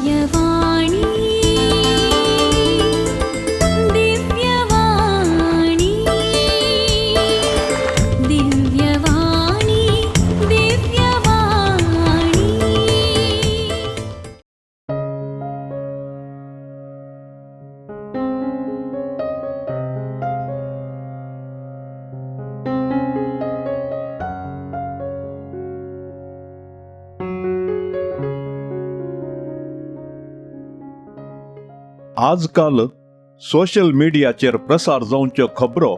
दिव्यवाणी, दिव्यवाणी, दिव्यवाणी, दिव्यवाणी. आजकाल सोशल मिडियाचेर प्रसार जावच्यो खबरो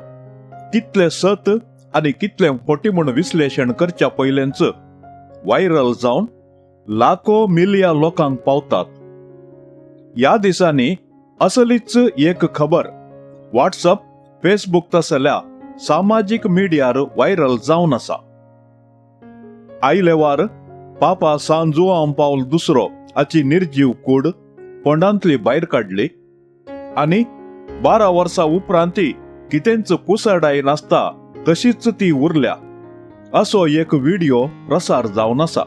कितले सत आनी कितले फटी म्हूण विश्लेशण करच्या पयलेंच व्हायरल जावन लाखो मिलया लोकांक पावतात. ह्या दिसांनी असलीच एक खबर व्हॉट्सअप, फेसबूक तसल्या सामाजीक मिडियार व्हायरल जावन आसा. आयलेवार पापा सान जुआंव पावल दुसरो हाची निर्जीव कूड फोंडांतली भायर काडली आनी 12 वर्सां उपरांती कितेंच कुसडाय नासता तशीच ती उरल्या असो एक व्हिडिओ प्रसार जावन आसा.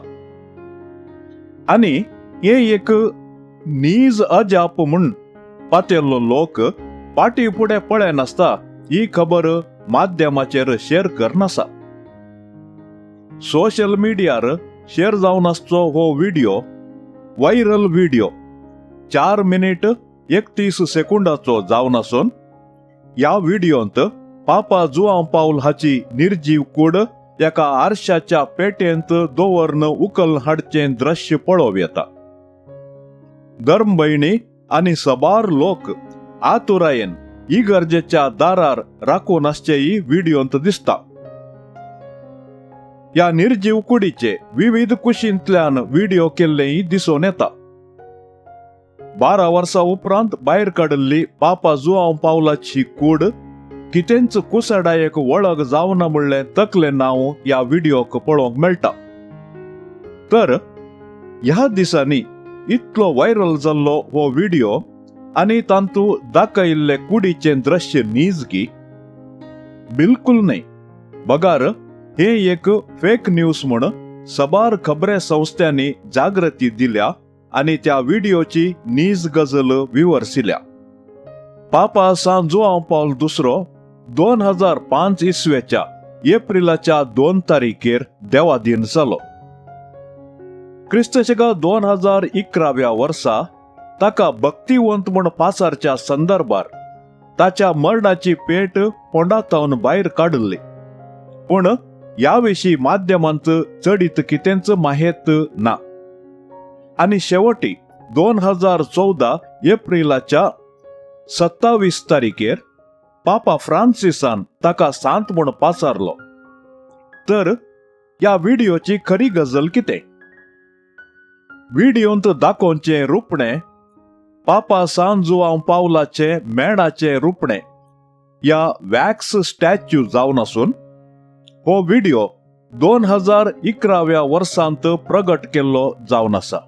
आनी हे एक नीज अजाप म्हूण पातेल्लो लोक फाटी फुडें पळयनासता ही खबर माध्यमाचेर शेअर करनासा. सोशल मिडियार शेअर जावन आसचो हो व्हिडिओ व्हायरल व्हिडिओ 4 मिनीट 31 सेकंदाचो जावन आसून ह्या व्हिडियोंत पापा जुआंव पावल हाची निर्जीव कूड एका आरशाच्या पेटेंत दवरून उकल हाडचें दृश्य पळोवं येता. धर्मभयणी आनी सबार लोक आतुरायेन इगर्जेच्या दारार राखून आसचेय व्हिडियोंत दिसता. ह्या निर्जीव कुडीचे विविध कुशींतल्यान व्हिडिओ केल्लेय दिसून येता. 12 वर्सां उपरांत भायर काडिल्ली पापा जुआंव पावलाची कूड कितेंच कुसडायेक वळख जावना म्हणलें तकलें नांव ह्या व्हिडियोक पळोवंक मेळटा. तर ह्या दिसांनी इतलो व्हायरल जाल्लो हो व्हिडिओ आनी तांतू दाखयिल्ले कुडीचें दृश्य नीज की बिलकुल न्हय, बगार हे एक फेक न्यूज म्हूण सबार खबरे संस्थांनी जागृती दिल्या आनी त्या व्हिडिओची नीज गजल विवर्सिल्या. पापा सान जुआंव पावल दुसरो 2005 इसवेच्या एप्रिलाच्या 2 तारीखेर देवाधीन जालो. क्रिस्तशका 2011व्या वर्सा ताका भक्तिवंत म्हूण पासारच्या संदर्भार ताच्या मरणाची पेट फोंडातावन भायर काडिल्ली, पूण ह्या विशीं माध्यमांत चडीत कितेंच माहेत ना. आनी शेवटी 2014 एप्रिलाच्या 27 तारीखेर पापा फ्रांसिसान ताका सांत म्हूण पासारलो. तर ह्या व्हिडिओची खरी गजल कितें? व्हिडियोंत दाखोवचें रुपणें पापा सान जुआंव पावलाचें मेणाचें रुपणें ह्या वॅक्स स्टॅच्यू जावन आसून हो व्हिडिओ 2011व्या वर्सांत प्रगट केल्लो जावन आसा.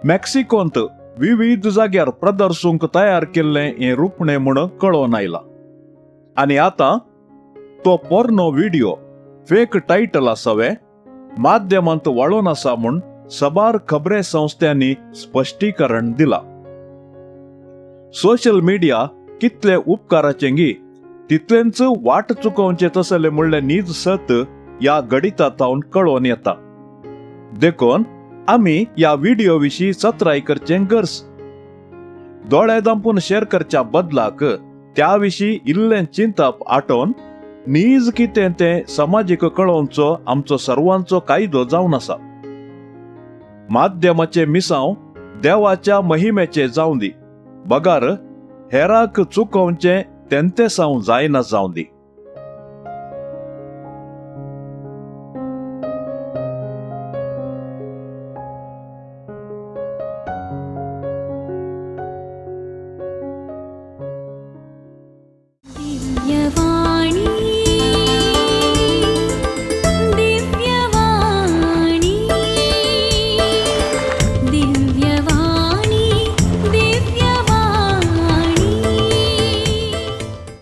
मेक्सिकोंत विविध जाग्यार प्रदर्शूंक तयार केल्लें हें रुपणें म्हूण कळोवन आयलां आनी आतां तो पोरनो व्हिडिओ फेक टायटल आसावे माध्यमांत वाळोवन आसा म्हूण सबार खबरे संस्थांनी स्पश्टीकरण दिलां. सोशल मिडिया कितले उपकाराचें गी तितलेंच वाट चुकोवचें तसलें म्हणलें नीज सत ह्या गणिता तावन कळोवन येता. देखून आमी ह्या व्हिडिओ विशीं चत्राय करचें गरज. दोळे दांपून शेअर करच्या बदलाक त्या विशीं इल्लें चिंतप आटोवन नीज कितें तें समाजीक कळोवचो आमचो सर्वांचो कायदो जावन आसा. माध्यमाचें मिसांव देवाच्या महिमेचें जावं दी, बगार हेराक चुकोवचें तेंतेसांव जायना जावं दी.